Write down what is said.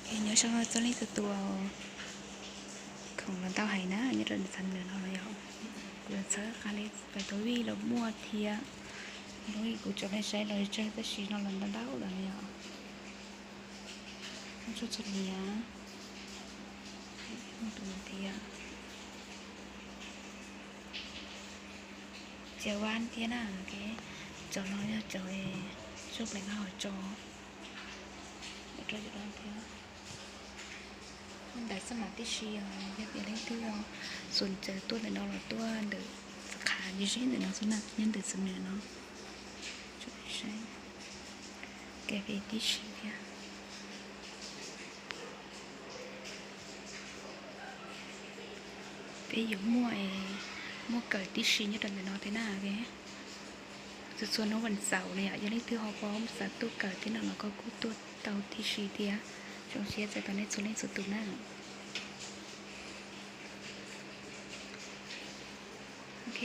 Nyob zoo txhua leej txhua tus, khoom los ntau heev na nyob rau txheej ntawm no los yog kuv los txhawb qab li pais tau vij los muaj thiab. Lub kuv tso peb saib los tsawg tab sis no los ntau ntau lawm no yog muaj txhua txhua niam thiab cov vaj thiab na. Cov no yog cov tsob pleev hau tso rau cov no thiab. Ntawm xab mav tib si os, yog tias leej twg xom ncawg tuaj ntawm no los tuaj ntawm Xab Khav Yis Zeb ntawm no xwb na, nyob ntawm Xab Mav no. Saib, kev pem tib si thiab. Peb yuav muaj, muaj kawm tib si nyob rau ntawm no thiab na. Txhua txhua hnub vas xaum no yom, yog leej twg ho pom xav tuaj kawm thiab no los koj kuj tuaj tau tib si thiab. Zoo siab txais tos nej txhua leej txhua tus na. Ok,